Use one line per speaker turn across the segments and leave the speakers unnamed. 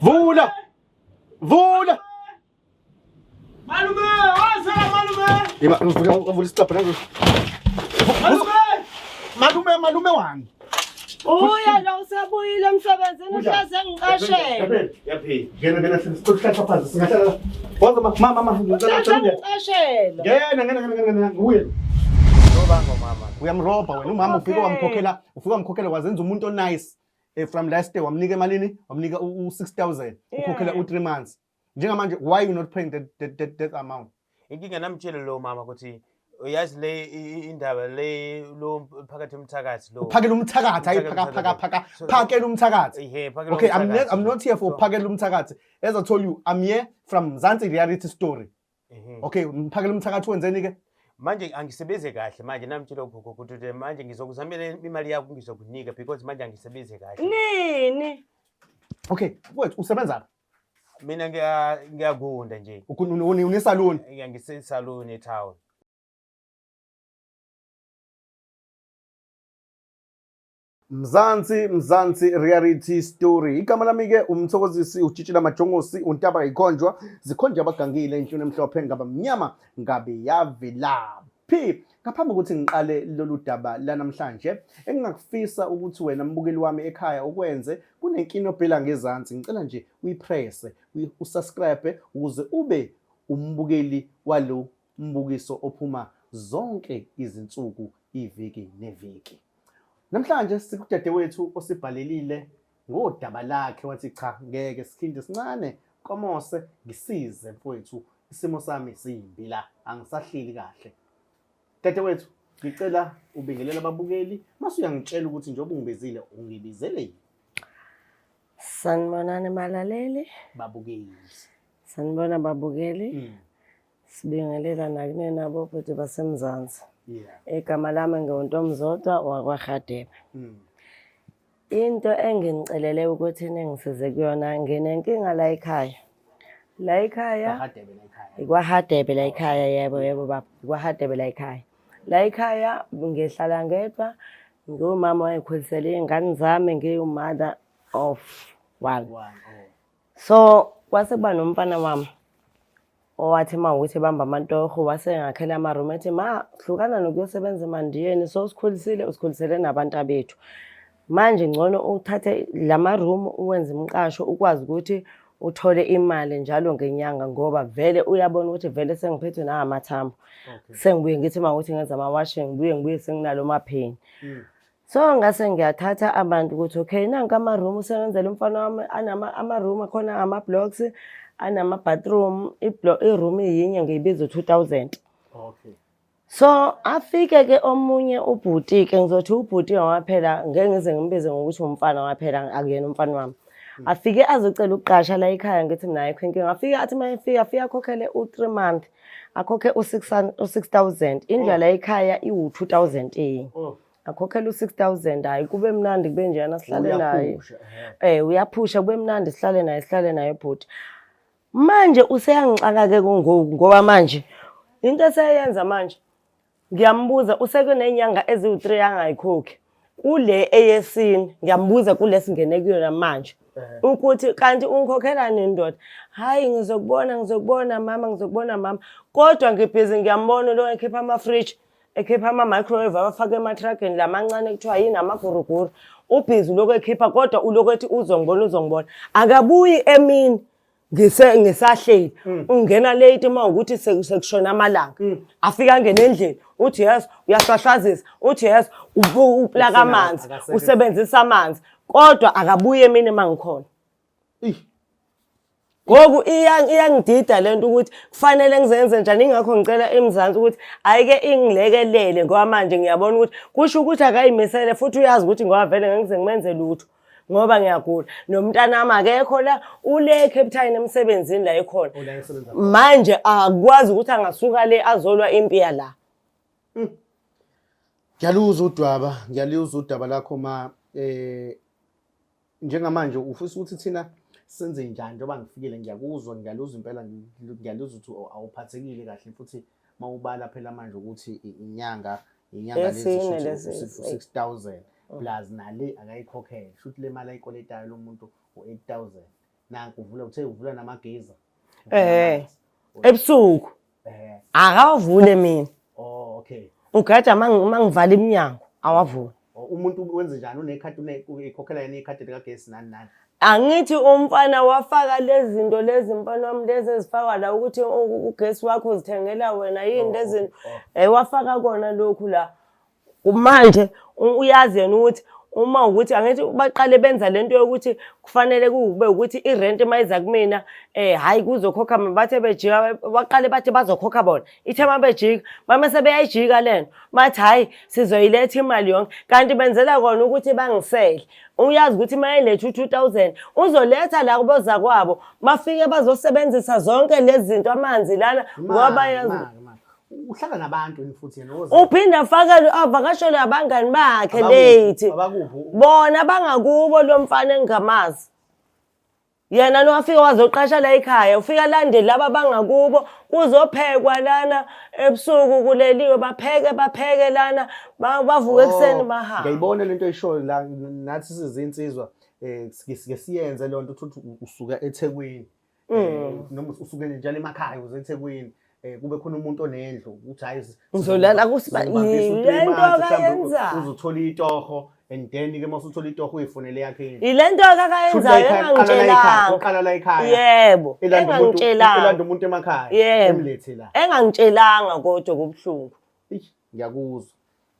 Vula! Vula!
Malume, waza malume.
Yima, ngivula ngivula isicabha nangu.
Malume.
Malume, malume wami.
Uya lo usebuyile emsebenzini uhleze ngiqashele.
Yaphila.
Ngena ngena sikuhlahla phansi singahlala. Woza ma mama mama ngicela
Uhleze
ngicela.
ngiqashele.
Ngena ngena ngena ngena nguye.
Ngoba ngomama.
Uyamrobha wena umama ufike
Okay.
wamkhokhela ufike wamkhokhela wazenza umuntu onice. Eh, from last day wamnika emalini wamnika u6000 ukhokhela
Yeah.
u3 months. Njengamanje why you not paying that amount?
Inkinga namtshele lo mama ukuthi uyazi le indaba le lo phakathi umthakathi lo.
Phakela umthakathi hayi
Phakela
phaka phaka phaka
So-
phakela umthakathi.
Ihe, phakela
Okay, I'm not
umthakathi.
I'm not here for
So-
phakela umthakathi. As I told you, I'm here from Mzansi reality story.
Ehhe.
Okay, phakela umthakathi wenzeni ke?
Manje angisebenzi kahle manje namtshela ugogo ukuthi nje manje ngizokuzamela imali yakho ngizokunika because manje angisebenzi kahle.
Nini?
Okay, wait, usebenza phi?
Mina ngiyagunda nje.
Unesaluni.
Ngisesaluni etown.
Mzansi Mzansi reality story. Igama lami ke umthokozisi utshitshila majongosi untaba ikhonjwa zikhonjwa abagangile intshuni emhlophe ngaba mnyama ngabe yavelaphi. Ngaphambi kokuthi ngiqale lolu daba lanamhlanje engingakufisa ukuthi wena mbukeli wami ekhaya ukwenze kunenkinobhela ngezansi ngicela nje uyipresse usubscribe ukuze ube umbukeli walo mbukiso ophuma zonke izinsuku iviki neviki. Namhlanje sikudadewethu osibhalelile ngodaba lakhe wathi cha ngeke sikhindi sincane Nkomose ngisize mfowethu isimo sami simbi la angisahleli kahle. Dadewethu ngicela ubingelele ababukeli mase uyangitshela ukuthi njengoba ungibizile ungibizele yini
Sanibonani balaleli.
babukeli.
Sanibona babukeli. Sibingelela nakunina bobhuti baseMzansi.
Yeah.
Igama lami nginguNtombizodwa wakwaRhadebe. Into enginicelele ukuthi ningisize kuyona nginenkinga la ekhaya. La ekhaya
Bahadebe la ekhaya.
ikwaHadebe la ekhaya yebo yebo baba ikwaHadebe la ekhaya. La ekhaya ngihlala ngedwa ngiwumama wayekhulisele iy'ngane zami ngiwu-mother of one.
One oh.
So kwase kuba nomfana wami owathi uma ukuthi ebamba amatoho wase ngakhela amarumu ethi ma hlukana nokuyosebenza emandiyeni so usikhulisile usikhulisele nabantu abethu manje ngcono uthathe lama room uwenze umqasho ukwazi ukuthi uthole imali njalo ngenyanga ngoba vele uyabona ukuthi vele sengiphethwe nangamathambo
Okay.
sengibuye ngithi uma ukuthi ngenza ama-washing ngibuye ngibuye senginalo maphini so ngase ngiyathatha abantu ukuthi okay nanka ama-room sengenzela umfana wami anama ama-room akhona ama-blocks anama-bathroom i-room iyinye ngiyibiza u-2 000.
Okay.
So afike ke omunye ubhuti ke ngizothi ubhuti ngoba phela ngeke ngize ngimbize ngokuthi umfana ngoba phela akuyena umfana wami. Afike azocela ukuqasha la ekhaya ngithi mina ayikho inkinga. Afike athi uma efika afike akhokhele u-3 month akhokhe u-6 000 indlu la ekhaya iwu-2 000 eyinye.
Oh.
Akhokhele u-6 000 hhayi kube mnandi kube njena sihlale naye.
Uyaphusha, ehhe.
Uyaphusha kube mnandi sihlale naye sihlale naye bhuti. Manje useyangixaka ke ngoku ngoba manje into eseyenza manje ngiyambuza usekuney'nyanga eziwu-3 angayikhokhi kule eyesine ngiyambuza kule singene kuyona manje ukuthi kanti ungikhokhelani ndoda hhayi ngizokubona ngizokubona mama ngizokubona mama kodwa ngibhizi ngiyambona lo ekhipha amafriji ekhipha ama-microwave awafake ematrageni lamancane kuthiwa yini amaguruguru ubhizi ulokhu ekhipha kodwa ulokhu ethi uzongibona uzongibona akabuyi emini ngisahleli ungena late uma ukuthi sekushona amalanga afike angene endlini uthi yes uyahlwahlwazisa uthi yes uplaka amanzi
Akasebenzi.
usebenzisa amanzi kodwa akabuyi emini uma ngikhona.
Ih.
Ngoku iyangidida lento ukuthi kufanele ngizenze njani ingakho ngicela eMzansi ukuthi ayike ingilekelele ngoba manje ngiyabona ukuthi kusho ukuthi akayimisele futhi uyazi ukuthi ngoba vele ngeke ngize ngimenze lutho ngoba ngiyagula nomntanami akekho la ule eCape Town emsebenzini la ekhona
Ula esebenza.
Manje akwazi ukuthi angasuka le azolwa impi yala.
Ngiyaluzwa udaba, ngiyaluzwa udaba lakho ma njengamanje ufisa ukuthi thina senze njani njengoba ngifikile ngiyakuzwa ngiyaluzwa impela ngiyaluzwa ukuthi awuphathekile kahle futhi mawubala phela manje ukuthi inyanga inyanga lezi
Esine
shuthi
lezi,
u-6000 plus nale akayikhokhele shuthi le mali ayikoletayo lo muntu u-8000. Nanku uvula, uthe uvula namagiza.
Eh. Ebusuku.
Eh.
Akawavule mina.
Oh, okay.
Ugaja mangivala iminyango awavule.
Oh, umuntu wenze njani unekhadi une ikhokhela yena ikhadi likagesi nani nani?
Angithi umfana wafaka lezi zinto lezi mfana wami lezi ezifakwa la ukuthi ugesi wakho uzithengela wena yini
Oh,
lezi zinto.
oh.
Wafaka kona lokhu la. Manje uyazi yena ukuthi uma ukuthi angithi baqale benza lento yokuthi kufanele kube ukuthi irent mayiza kumina hhayi kuzokhokha bathe bejika baqale bathi bazokhokha bona ithe uma bejika bame sebeyayijika lento bathi hhayi sizoyiletha imali yonke kanti benzela kona ukuthi bangisele. Uyazi ukuthi uma eletha u-2 000 uzoletha la kubozakwabo bafike bazosebenzisa zonke lezi zinto amanzi lana ngoba yazi
Imali, imali. Uhlala nabantu yini futhi yena woza?
Uphinde afake avakashele abangani bakhe
Abakuphi?
late.
Abakuphi?
Bona bangakubo lo mfana engingamazi. Yena lo wafika wazoqasha la ekhaya, ufika alande laba bangakubo, kuzophekwa lana ebusuku kuleliwe, bapheke bapheke lana, bavuke ekuseni
Oh,
bahambe.
Ngiyayibona lento oyishoyo la, nathi sizinsizwa sike siyenze lento uthi usuka eThekwini. Noma usuke njalo emakhaya uze eThekwini, kube khona umuntu onendlu ukuthi hayi
Ngizolala
sizobambisa u-three
yile nto
months, mhlawumbe
akayenzayo.
uzothola itoho and then ke mase uthola itoho uyifunele yakhe indlu.
Yile nto akayenzayo engangitshelanga.
Uqala la ekhaya.
Yebo,
Elanda umuntu
engangitshelanga.
elanda umuntu emakhaya.
Yebo.
Emlethe la.
Engangitshelanga kodwa kubuhlungu.
Eish, ngiyakuzwa.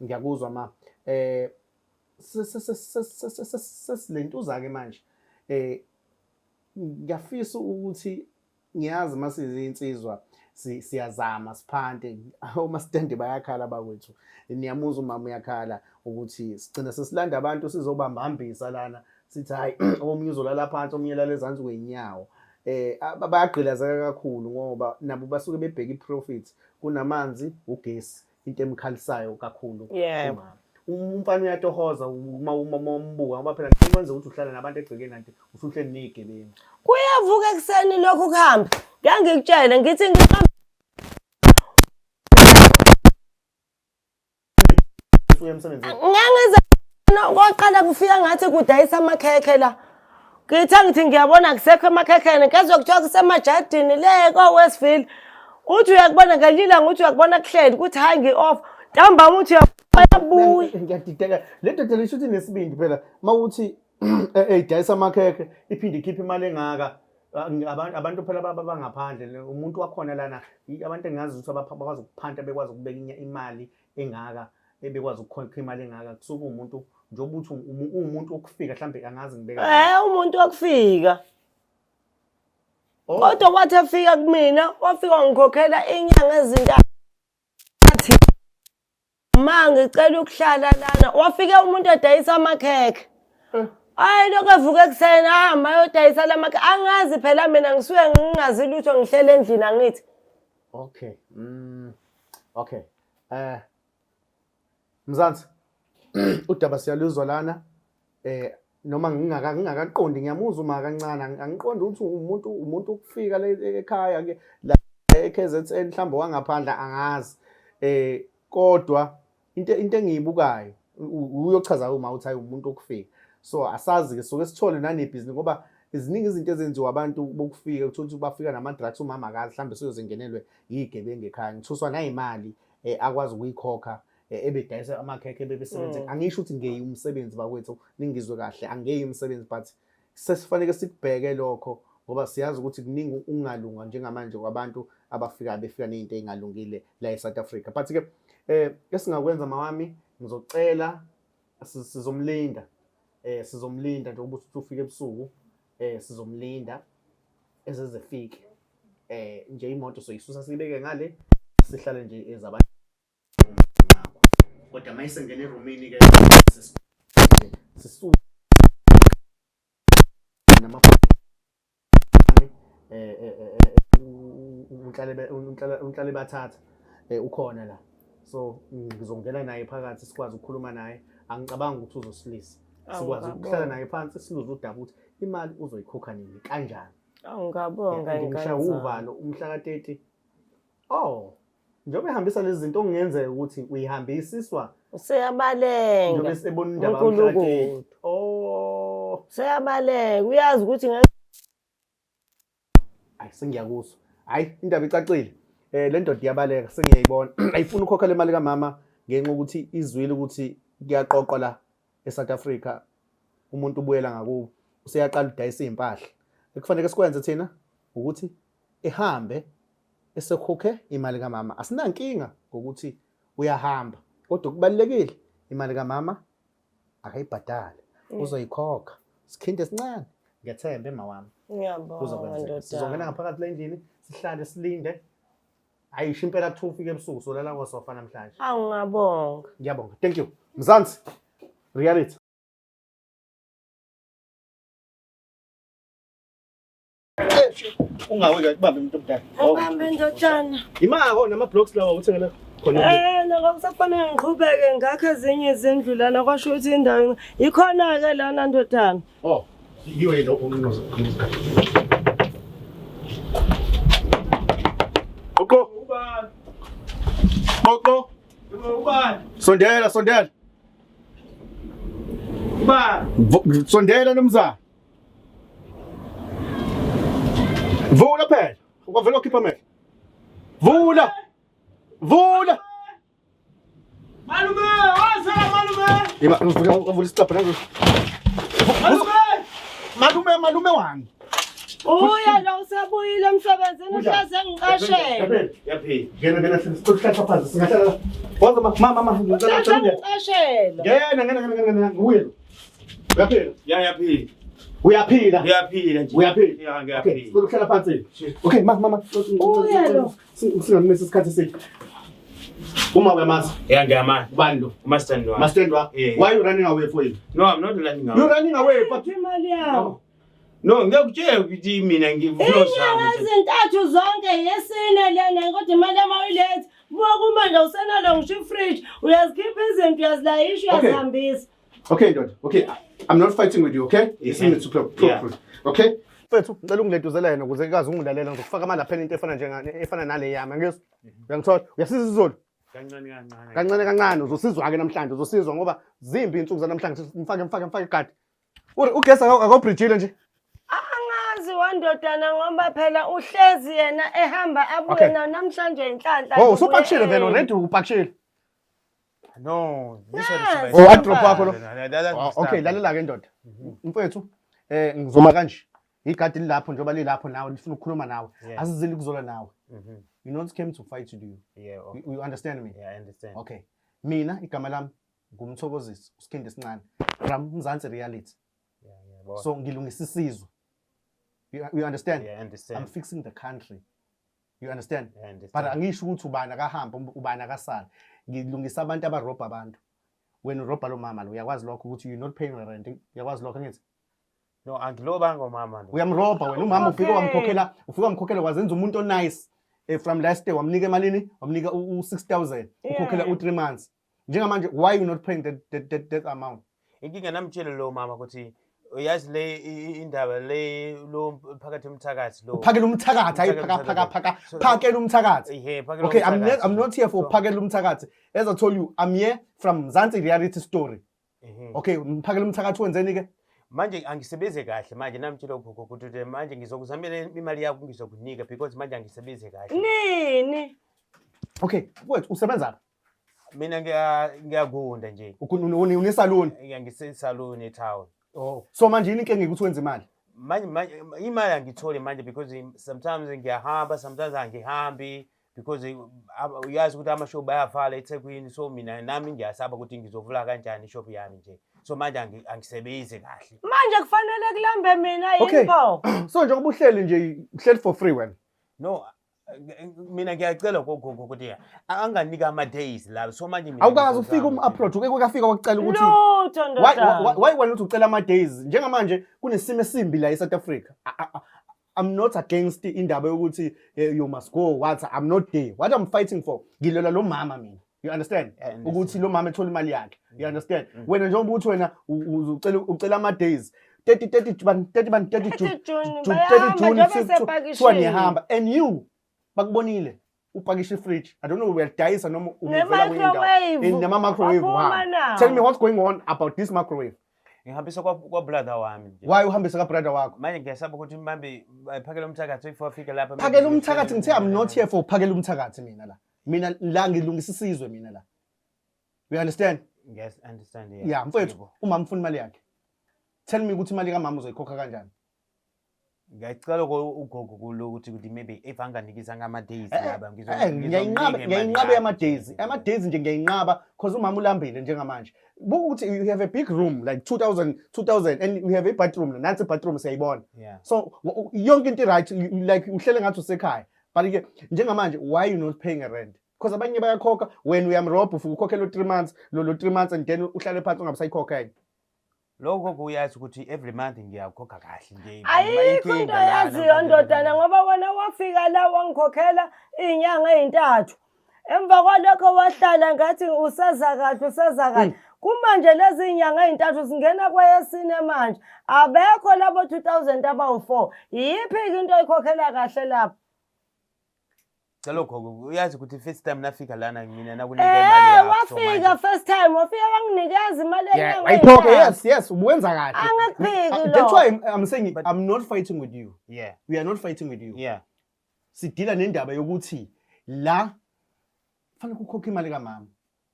Ngiyakuzwa ma. Sesilentuza ke manje. Ngiyafisa ukuthi ngiyazi masizinsizwa siyazama siphante, omastende bayakhala bakwethu, niyamuzwa umama uyakhala ukuthi sigcina sesilanda abantu sizobambambisa lana, sithi hayi omunye uzolala phansi omunye lala ezansi kwenyawo. Bayagqilazeka kakhulu ngoba nabo basuke bebheka i-profit kunamanzi, ugesi, into emkhalisayo kakhulu.
Yebo.
Umama umfana uyatohoza uma umbuka ngoba phela kwenza ukuthi uhlala nabantu egcekeni kanti usuhleli ney'gebengu.
Kuyavuka ekuseni lokhu kuhambe. Ngeke ngikutshele ngithi ngihambe
usuya emsebenzini.
Ngangize kwaqala kufika ngathi kudayisa amakhekhe la. Ngithi angithi ngiyabona kusekho emakhekheni kezwe kuthiwa kusemajadini le ko-Westville. Uthi uyakubona ngelinye ilanga uthi uyakubona kuhleli kuthi hhayi ngi-off. Ntambama uthi uyabuya.
Ngiyadideka le ndoda lisho ukuthi inesibindi phela uma uthi idayisa amakhekhe iphinde ikhiphe imali engaka. Abantu phela bangaphandle umuntu wakhona lana abantu engazi ukuthi bakwazi ukuphanta bekwazi ukubeka imali engaka, ebekwazi ukukhokha imali engaka kusuke umuntu njengoba uthi uwumuntu wokufika mhlambe angazi ngibeka.
Umuntu wokufika.
Oh.
Kodwa kwathi efika kumina wafika wangikhokhela inyanga ezintathu. Ma ngicela ukuhlala lana, wafika umuntu edayisa amakhekhe. Hayi lokho evuka ekuseni ahamba ayodayisa la makhekhe. Angazi phela mina ngisuke ngingazi lutho ngihlele endlini angithi.
Okay. Okay. Mzansi udaba siyaluzwa lana. Noma ngingakaqondi ngiyamuzwa uma kancane angiqondi ukuthi umuntu ukufika le ekhaya ke la e-KZN mhlawumbe wangaphandle angazi. Kodwa into engiyibukayo uyochaza uma uthi hayi umuntu okufika. So asazi ke soke sithole nanebhizinisi ngoba iziningi izinto ezenziwa abantu bokufika uthola ukuthi bafika nama drugs umama akazi mhlawumbe siyozengenelwe yigebengu ekhaya. Ngithuswa nayimali akwazi ukuyikhokha ebedayisa amakhekhe ebebesebenza. Angisho ukuthi ngeyi umsebenzi bakwethu, ningizwe kahle, angeyi umsebenzi but sesifanele sikubheke lokho ngoba siyazi ukuthi kuningi ukungalunga njengamanje kwabantu abafika befika nezinto ezingalungile la eSouth Africa. But ke esingakwenza mawami ngizocela sizomlinda, sizomlinda njengoba uthi ufike ebusuku, sizomlinda ezezefike. Nje imoto soyisusa siyibeke ngale sihlale nje ezabantu ngakho. Kodwa mayisengena erumini ke sisuka nama unhlale bathatha ukhona la, so ngizongena naye phakathi sikwazi ukukhuluma naye. Angicabangi ukuthi uzosilisa, sikwazi ukuhlala naye phansi siluze udaba ukuthi imali uzoyikhokha nini kanjani.
Awungabonga.
Ngishaya uvalo umhla ka-30. Oh, njengoba ehambisa lezi zinto okungenzeka ukuthi uyihambisiswa
Useyabaleka.
njengoba esebona indaba yomhla ka-30.
uNkulunkulu.
Oh,
Useyabaleka, uyazi ukuthi
Hayi, sengiyakuzwa. Hayi, indaba icacile. Le ndoda iyabaleka, sengiyayibona. Ayifuni ukukhokha le mali kamama ngenxa ukuthi izwile ukuthi kuyaqoqwa la eSouth Africa, umuntu ubuyela ngakubo, useyaqala udayisa izimpahla. Ekufanele sikwenze thina ukuthi ehambe esekhokhe imali kamama. Asinankinga ngokuthi uyahamba, kodwa kubalulekile imali kamama akayibhadale, uzoyikhokha. Sikhinde esincane, ngiyethemba ema wami.
Ngiyabonga.
Kuzokwenzeka. Sizongena
Ndodana.
ngaphakathi le ndlini, sihlale silinde. Ayisho impela kuthiwa ufike ebusuku, solala kosofa namhlanje.
Awu, ngiyabonga.
Ngiyabonga. Thank you. Mzansi Reality. Ungawe kubambe umuntu omdala.
Ubambe ndodana.
Imako nama blocks lawa uthengele khona.
Nako kusafanele ngiqhubeke ngakho ezinye izindlu lana, kwasho ukuthi indawo ikhona-ke lana ndodana.
Oh, yiwe lo unozo. Qoqo.
Ubani?
Qoqo.
Ubani?
Sondela, sondela.
Ubani?
Sondela nomzana. Vula phela. Ukwavela ukhipha amehlo. Vula. Vula.
Malume, waza malume.
Ima ngivula isicabha nazo.
Malume.
Malume, malume wami.
Uya lo usebuyile emsebenzini, uhleze ngiqashele.
Yaphila.
Ngena, ngena, sicela phansi, singahlala. Waza ma, mama, mama, ngicela
Uhleze
ngena.
ngiqashele.
Ngena, ngena, ngena, ngena, nguye lo. Uyaphila?
Ya, yaphila.
Uyaphila.
Ngiyaphila nje.
Uyaphila?
Ya,
Okay,
ngiyaphila.
sicela ukuhlala phansi. Okay, ma, mama.
Uya lo.
Singamisa isikhathi eside. Uma uyamazi,
Ya, ngiyamazi.
ubani lo?
Mastand wami.
Mastand wa.
Yeah.
Why you running away for him?
No, I'm not running
You
away.
running away but
Imali yawo.
No, ngiyakutshela ukuthi mina ngifuna
Inyanga ezintathu zonke yesine lena, kodwa imali yami awuyilethi. Buka kumanje usenalo ngisho ifridge, uyazikhipha izinto, uyazilayisha,
Okay.
uyazihambisa.
Okay ndoda. Okay. I'm not fighting with you, okay?
Yeah.
Listen to pro.
Yeah.
Okay? Mfethu, ngicela ungileduzela yena ukuze ngikazi ungilalela, ngizokufaka amalapheni into efana njengane efana nale yami, angizwa? Uyangithola? Uyasiza isiZulu?
Kancane kancane.
Kancane kancane uzosizwa ke namhlanje, uzosizwa ngoba zimbi insuku zanamhlanje. Mfake, mfake, mfake igadi. Uri ugesi akawubridgile nje.
Angazi wandodana, ngoba phela uhlezi yena ehamba abuye
Okay.
na namhlanje inhlanhla.
Oh, usupakishile vele already, upakishile.
No, this one
Yes.
is
Oh, wardrobe wakho lo.
lo.
Oh, okay, lalela ke ndoda. Mfethu, ngizoma kanje. Igadi lilapho njengoba lilapho nawe lifuna ukukhuluma nawe.
Yeah.
Asizile ukuzola nawe. You not came to fight with you.
Yeah, okay.
You understand me?
Yeah, I understand.
Okay. Mina igama lami ngumthokozisi uSikhindi esincane from Mzansi Reality.
Yeah, ngiyabona.
So ngilungisa isizwe. You understand?
Yeah, I understand.
I'm fixing the country. You understand?
Yeah, I understand.
But angisho ukuthi ubani akahamba, ubani akasala. Ngilungisa abantu abarobha abantu. Wena urobha lo mama lo, uyakwazi lokho ukuthi you're not paying rent. Uyakwazi lokho angithi?
No, angilobanga umama lo.
Uyamrobha wena umama, ufike
Okay.
wamkhokhela, ufike wamkhokhela wazenza umuntu onice. From last day wamnika emalini? Wamnika u6000. Ukhokhela
Yeah.
u3 months. Njengamanje why you not paying that amount?
Inkinga namtshele lo mama ukuthi uyazi le indaba le lo phakathi umthakathi lo.
Uphakela umthakathi, hayi
Uphakela
phaka phaka
umthakathi.
phaka
So-
phakela umthakathi.
Ihe, phakela
Okay,
umthakathi.
I'm not here for
So-
phakela umthakathi. As I told you, I'm here from Mzansi Reality Story.
Ehhe.
Okay, mphakela umthakathi wenzeni ke?
Manje angisebenzi kahle manje, namtshela ugogo ukuthi manje ngizokuzamela imali yakho ngizokunika because manje angisebenzi kahle.
Nini?
Okay, wait, usebenza phi?
Mina ngiyagunda nje.
Unesaluni.
Ngisesaluni etown.
Oh. So manje yini inkinga ukuthi wenze imali?
Manje imali angitholi manje because sometimes ngiyahamba, sometimes angihambi because uyazi ukuthi amashop ayavala eThekwini, so mina nami ngiyasaba ukuthi ngizovula kanjani ishop yami nje. So manje angisebenzi kahle.
Manje kufanele kulambe mina
Okay.
yini pho?
So njengoba uhleli nje, uhleli for free wena.
No, mina ngiyacela gogogo ukuthi anganika ama days la. So manje mina
Awukazi
ngizozama
ufike
ukuthi-
um-approach, uke kwafika wakucela ukuthi
Lutho
why
ndodana.
why wena uthi ucela ama days? Njengamanje kunesimo esimbi la eSouth Africa. I'm not against indaba yokuthi you must go, what, I'm not there. What I'm fighting for, ngilwela lo mama mina. You understand?
I understand.
Ukuthi lo mama ethola imali yakhe. You understand?
Mm.
Wena njengoba uthi wena ucela ama days 30 30 ban 30 ban 30 June
30 June,
June,
bayahamba
30 June
njengoba
kuthiwa
esepakishile.
niyahamba and you bakubonile upakisha ifridge. I don't know uyalidayisa noma umuvela kwenye indawo.
Ne-microwave.
Nama microwave.
Waphuma
Wow.
nawo.
Tell me what's going on about this microwave.
Ngihambisa kwa brother wami nje.
Why uhambise ka brother wakho?
Manje ngiyasaba ukuthi mbambe baphakele umthakathi if wafika lapha.
Phakela umthakathi, ngithe I'm not here for phakela umthakathi mina la. Mina la ngilungisa isizwe mina la. You understand?
Yes, understand, yeah.
Yeah, mfowethu,
Yebo.
umama ufuna imali yakhe. Tell me ukuthi imali kamama uzoyikhokha kanjani?
Ngiyacela ugogo kulo ukuthi maybe if anganikeza ngama days laba
Ngiyayinqaba, ngiyayinqaba ama days. Ama days nje ngiyayinqaba because umama ulambile njengamanje. Buka ukuthi you have a big room like 2000 2000 and we have a bathroom. Nansi bathroom siyayibona. So yonke into right, like uhlele ngathi usekhaya. But ke njengamanje why you not paying a rent? Because abanye bayakhokha, wena uyamrobha, ufika ukhokhela u3 months, lo 3 months and then uhlale phansi ungabisayikhokha enye.
Lokho kuyazi ukuthi every month ngiyakhokha kahle nje.
Ayikho into yaziyo ndodana, ngoba wena wafika la wangikhokhela iy'nyanga ey'ntathu. Emva kwalokho wahlala ngathi useza kahle, useza kahle. Kumanje lezi iy'nyanga ey'ntathu singena kweyesine manje. Abekho labo 2000 abawu-4. Yiphi-ke into oyikhokhela kahle lapho?
Cela gogo, uyazi ukuthi first time nafika lana mina nakunika imali yakho.
Wafika first time, wafika wanginikeza imali
Yeah, wayikhokha, yes, ubuwenza kahle.
Angikuphiki lo.
That's why I'm saying I'm not fighting with you. We are not fighting with you. Sidila nendaba yokuthi la fanele ukhokhe imali kamama.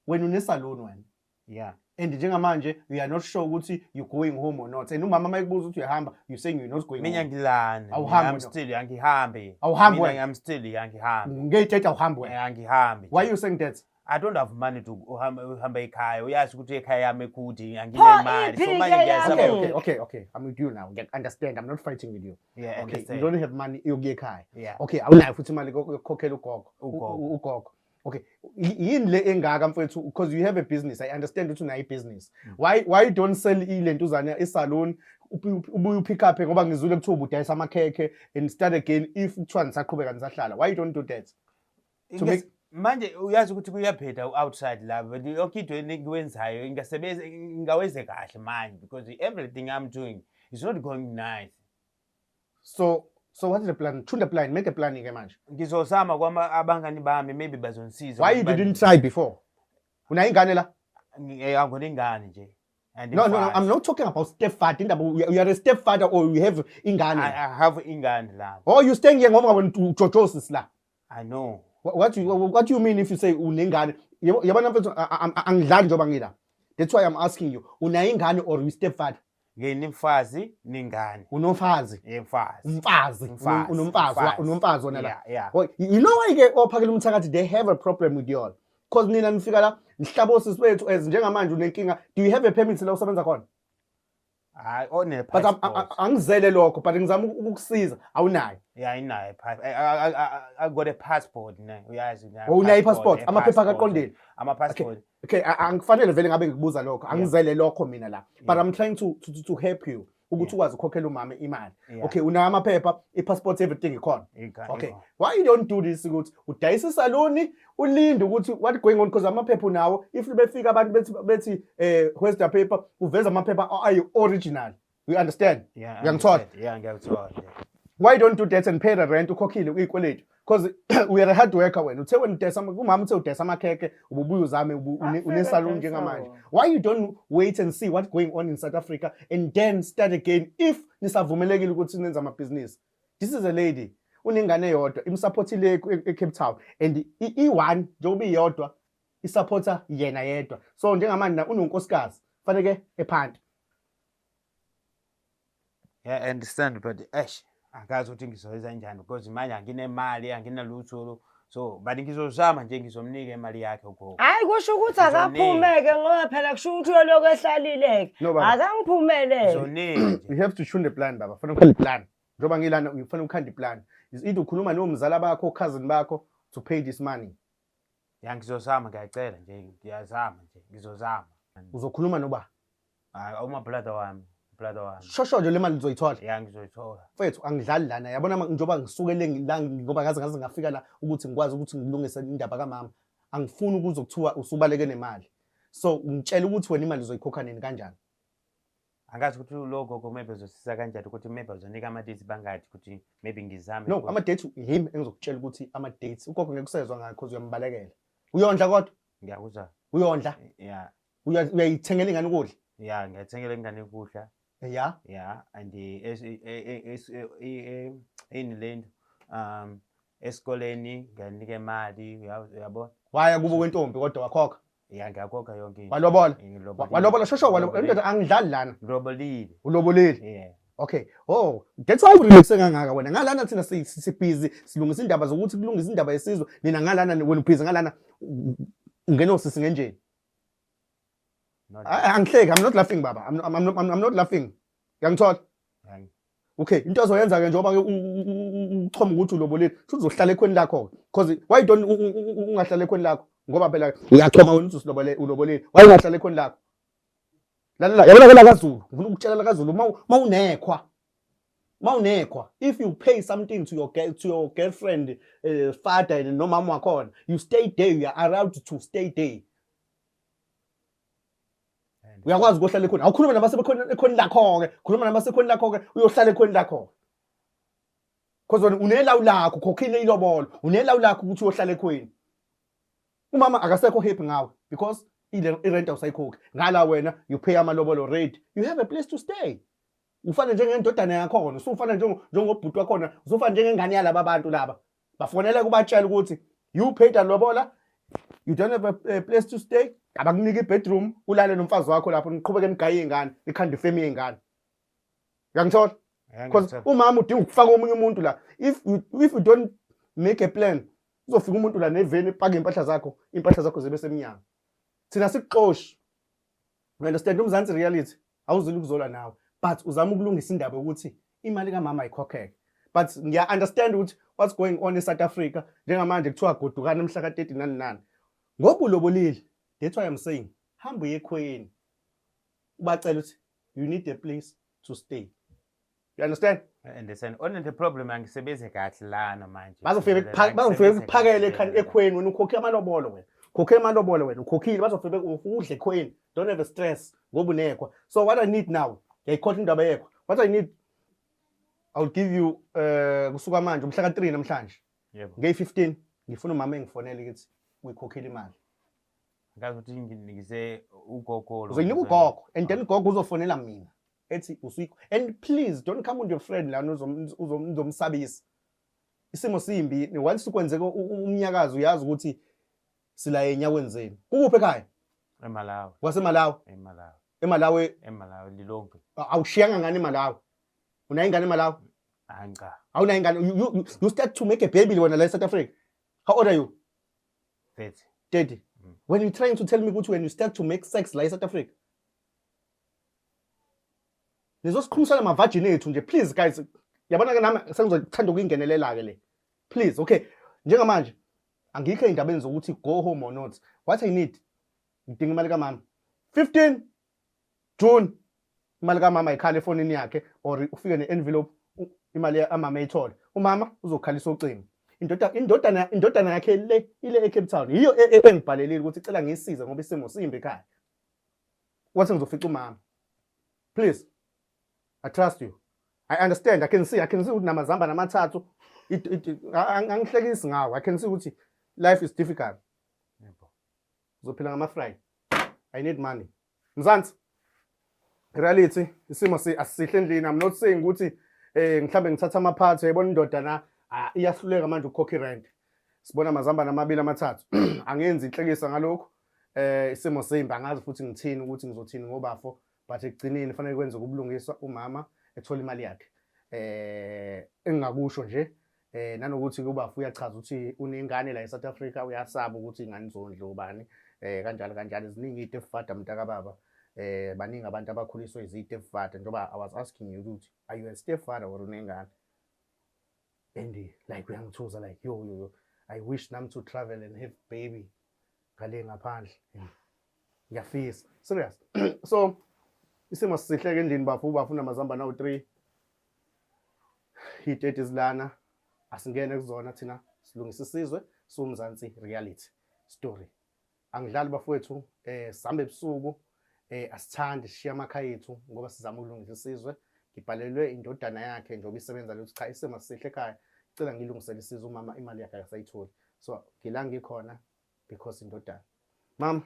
Wena unesalon wena. And njengamanje you are not sure ukuthi you going home or not. And umama mayekubuza ukuthi uyahamba, you saying you're not going
Mina
home.
ngilana.
Awuhambi
I'm
wena.
still angihambi.
Awuhambi
Mina
wena.
I'm still angihambi.
Ngeyithetha awuhambi wena.
Angihambi.
Why you saying that?
I don't have money to uhamba ekhaya. Uyazi ukuthi ekhaya yami ekude, anginemali. So
iphi-ke
manje ngiyasaba.
yami?
Okay. I'm with you now. I understand. I'm not fighting with you.
Yeah,
Okay, you
understand.
don't have money yokuya ekhaya.
Yeah.
Okay, awunayo futhi imali yokukhokhela ugogo.
Ugogo.
Ugogo. Okay, yini le engaka mfowethu, because you have a business. I understand ukuthi unayo i-business. Why you don't sell ilentuzana isalon, ubuye upick up, ngoba ngizwile kuthiwa ubudayisa amakhekhe, and start again if kuthiwa nisaqhubeka nisahlala. Why you don't do that? To make
Manje uyazi ukuthi kuyabheda outside la, but yonke into engiwenzayo ingasebenza, ingawenze kahle manje, because everything I'm doing is not going nice.
So what is the plan? Tune the plan, make a plan ke manje.
Ngizozama kwama abangani bami, maybe bazongisiza.
Why you didn't try before? Unayo ingane la?
Angona ingane nje. And
No, I'm not talking about stepfather. Indaba you are a stepfather or you have ingane.
I have ingane la.
Oh, you staying here ngoba wena ujojosis la.
I know.
What do you mean if you say unengane? Yabona mfethu, angidlali njengoba ngila. That's why I'm asking you. Unayo ingane or you stepfather?
Nginemfazi nengane.
Unomfazi.
Yemfazi.
Umfazi.
Umfazi.
Unomfazi.
Umfazi.
Unomfazi wona la.
Yeah.
Oh, you know why ke ophakela umthakathi they have a problem with you all? Because nina nifika la nihlaba osisi bethu as njengamanje unenkinga. Do you have a permit la usebenza khona?
Hayi, one
But
passport.
angizele lokho, but ngizama ukukusiza. Awunayo.
Yeah, inayo. I got a passport ne. Uyazi na.
Oh, unayo i-passport.
A
Amaphepha
passport.
akaqondile.
Ama passport.
Okay, angifanele vele ngabe ngikubuza lokho. Angizele lokho mina la. But I'm trying to help you ukuthi ukwazi ukukhokhela umama imali. Okay, unayo amaphepha, i-passport, everything ikhona. Okay. Why you don't do this ukuthi udayise isaloni, ulinde ukuthi what going on, because amaphepha unawo, if befika abantu bethi where's the paper, uveza amaphepha ayi original. You understand?
Yeah,
Uyangithola?
understand. Yeah, ngiyakuthola. Yeah.
Why don't do that and pay the rent, ukhokhile uyikweletu? Because we are a hard worker wena. Uthe wena udayisa umama uthe udayisa amakhekhe, ububuye uzame
Afike
unesalon
udayisa
njengamanje.
wona.
Why you don't wait and see what's going on in South Africa and then start again if nisavumelekile ukuthi nenze amabhizinisi? This is a lady unengane eyodwa, imsupportile e-Cape Town, and i-one njengoba iyodwa isupporta yena yedwa. So njengamanje na unonkosikazi faneke ephanti.
Yeah, I understand, but eish, angazi ukuthi ngizoyenza kanjani because manje anginemali, anginalutho. So, but ngizozama nje, ngizomnika imali yakhe ugogo.
Hayi, kusho ukuthi
Ngizonika.
akaphumeke, ngoba phela kusho ukuthi uyolokhu ehlalile-ke.
No, baba.
Akangiphumele.
Ngizonika nje.
You have to tune the plan, baba. Fanele ukhande plan. Njengoba ngilana ufanele ukhande plan. Is either ukhuluma nomzala bakho, cousin bakho to pay this money.
Ya, ngizozama, ngiyacela nje, ngiyazama nje, ngizozama.
Uzokhuluma noba?
Hayi, uma brother wami, brother wami.
Shosho nje le mali uzoyithola.
Ya, ngizoyithola.
Mfethu, angidlali lana. Yabona njengoba ngisukele la, ngoba ngaze ngafika la ukuthi ngikwazi ukuthi ngilungise indaba kamama. Angifuni ukuzokuthiwa usubaleke nemali. So ngitshela ukuthi wena imali uzoyikhokha nini kanjani?
Angazi ukuthi lo gogo maybe uzosiza kanjani, ukuthi maybe uzonika ama-dates bangathi ukuthi maybe ngizame
No,
ukuthi
ama-dates yimi engizokutshela ukuthi ama-dates ugogo ngeke usezwa ngayo because uyambalekela. Uyondla kodwa?
Ngiyakuzwa.
Uyondla?
Yeah.
Uyayithengela ingane ukudla?
Ya, ngiyathengela ingane ukudla. Ya, and ini lento esikoleni ngiyanika imali, uyabo.
Waya kubo kwentombi kodwa wakhokha?
Ya, ngiyakhokha yonke into.
Walobola?
Ngilobolile.
Walobola, shosho walobola. Indoda angidlali lana.
Ngilobolile.
Ulobolile?
Yeah.
Okay. Oh, that's why urelaxe kangaka wena. Ngalana thina sibhizi silungisa indaba zokuthi kulungisa indaba yesizwe. Nina ngalana wena ubhizi ngalana ungena osisi ngenjeni. Angihleki, I'm not laughing baba. I'm not laughing. Uyangithola? Okay, into ozoyenza ke njengoba ke uchoma ukuthi ulobolile, futhi uzohlala ekhweni lakho ke. Because why don't ungahlala ekhweni lakho? Ngoba phela uyachoma wena uthi usilobole ulobolile. Why ungahlala ekhweni lakho? Lalela, yabona ke la kaZulu, ngifuna ukutshela la kaZulu uma unekhwa. Uma unekhwa, if you pay something to your girl, to your girlfriend, father and nomama wakhona, you stay there, you are allowed to stay there. Uyakwazi ukuhlala ekhweni. Awukhulume nabasebekhona ekhweni lakho-ke, khuluma nabasekhweni lakho-ke, uyohlala ekhweni lakho-ke. Because wena unelawu lakho, ukhokhile ilobolo, unelawu lakho ukuthi uyohlala ekhweni. Umama akasekho happy ngawe because irent awusayikhokhi. Ngala wena you pay amalobolo rate. You have a place to stay. Ufana njengendodana yakhona, usufana njengobhuti wakhona, usufana njengengane yalaba bantu laba. Bafonela kubatshela ukuthi you paid lobola, you don't have a place to stay, abakunike i-bedroom, ulale nomfazi wakho lapho, niqhubeke nigaye iy'ngane, nikhande ifemi yey'ngane. Uyangithola? Because umama udinga ukufaka omunye umuntu la. If you don't make a plan, uzofika umuntu la neveni epake iy'mpahla zakho, iy'mpahla zakho zibe semnyango. Thina sikuxoshi. You understand? UMzansi reality awuzile ukuzola nawe, but uzama ukulungisa indaba yokuthi imali kamama ayikhokheke. But ngiya understand ukuthi what's going on eSouth Africa njengamanje, kuthiwa godukana mhla ka-30 nani nani. Ngoba ulobolile, that's why I'm saying hamba uye ekhweni ubacela ukuthi you need a place to stay. You understand?
I understand. Only the problem, angisebenzi kahle lana manje.
Bazofike bekuphakele ekhweni, wena ukhokhe amalobolo, wena ukhokhe amalobolo, wena ukhokhile, bazofike udle ekhweni. Don't have a stress ngoba unekhwa. So what I need now, ngiyayikhohlwa indaba yekhwa. What I need, I'll give you kusuka manje, umhla ka-3 namhlanje, ngeyi-15 ngifuna umama engifonele ukuthi uyikhokhile imali.
Ngazi ukuthi nginikise ugogo lo.
Uzoyinika ugogo and then ugogo uzofonela mina ethi usuyikho. And please don't come with your friend lana uzomsabisa. Isimo simbi, once kwenzeka umnyakazo uyazi ukuthi sila enyaweni zenu. Kukuphi ekhaya?
EMalawi.
WaseMalawi?
EMalawi.
EMalawi?
EMalawi, Lilongwe.
Awushiyanga ngane eMalawi? Unayo ingane eMalawi?
Hayi cha.
Awunayo ingane? You start to make a baby wena la eSouth Africa. How old are you?
30.
30. When you trying to tell me ukuthi when you start to make sex la eSouth Africa, nizosiqhumisela ama-virgin ethu nje. Please guys, yabona ke nami sengizothanda ukuyingenelela ke le. Please, okay, njengamanje angikho ey'ndabeni zokuthi go home or not. What I need, ngidinga imali kamama. 15 June imali kamama ikhala efonini yakhe or ufike ne-envelope, imali yamama eyithole. Umama uzokhalisa ucingo. Indodana yakhe le ile eCape Town yiyo engibhalelile ukuthi icela ngiyisize ngoba isimo simbi ekhaya. Wathi ngizofica umama. Please, I trust you. I understand. I can see ukuthi namazambane amathathu angihlekisi ngawo. I can see ukuthi life is difficult. Uzophila ngama-fry. I need money. Mzansi reality, isimo si asisihle endlini. I'm not saying ukuthi mhlambe ngithatha amaphathi, uyayibona indoda na iyahluleka manje ukukhokha irent. Sibona amazambane amabili amathathu. Angenzi inhlekisa ngalokho. Isimo simbi, angazi futhi ngithini ukuthi ngizothini ngobafo, but ekugcineni kufanele kwenze ubulungiswa, umama ethola imali yakhe. Engingakusho nje nanokuthi ubafo uyachaza ukuthi unengane la eSouth Africa, uyasaba ukuthi ingane izondla ubani, kanjalo kanjalo. Ziningi i-stepfather mntaka baba. Baningi abantu abakhuliswe izi-stepfather, njengoba I was asking you ukuthi are you a stepfather or unengane, and like uyangithuza like yo yo yo, I wish nami to travel and have baby ngale ngaphandle, ngiyafisa serious. So isimo sihle ke endlini bafo, ubafuna amazambane awu-3, iy'teti zilana, asingene kuzona thina, silungisa isizwe siwuMzansi reality story. Angidlali bafowethu, sihambe ebusuku, asithandi sishiya amakhaya ethu ngoba sizama ukulungisa isizwe. Ngibhalelwe indodana yakhe njengoba isebenza le ukuthi cha, isimo sihle ekhaya, cela ngilungisele isizwe, umama imali yakhe akasayitholi. So ngila ngikhona because indodana. Mama,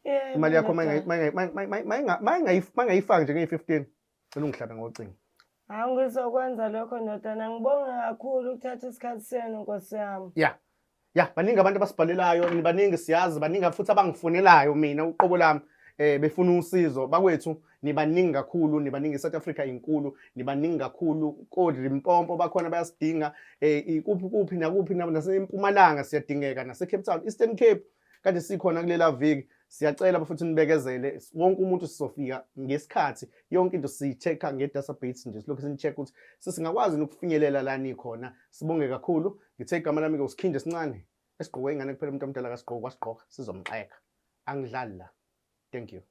Yebo,
Imali yakho
ndodana.
mayingayifaki nje ngeyi-15, cela ungihlabe ngocingo.
Hawu, ngizokwenza lokho ndodana. Ngibonge kakhulu ukuthatha isikhathi senu, nkosi yami.
Ya, baningi abantu abasibhalelayo, baningi, siyazi, baningi futhi abangifonelayo mina uqobo lami befuna usizo. Bakwethu, nibaningi kakhulu, nibaningi. I-South Africa inkulu, nibaningi kakhulu. KoLimpopo bakhona, bayasidinga. Ikuphi kuphi nakuphi, nasempumalanga siyadingeka, nase-Cape Town, Eastern Cape kade sikhona kulela viki. Siyacela futhi nibekezele, wonke umuntu sizofika ngesikhathi. Yonke into siyi-check-a nge-database nje, silokhu sini-check ukuthi sesingakwazi ukufinyelela la nikhona. Sibonge kakhulu. Ngithe igama lami-ke uSikhindi esincane esigqokwe ingane kuphela, umuntu omdala kasigqoki, wasigqoka sizomxeka. Angidlali la. Thank you.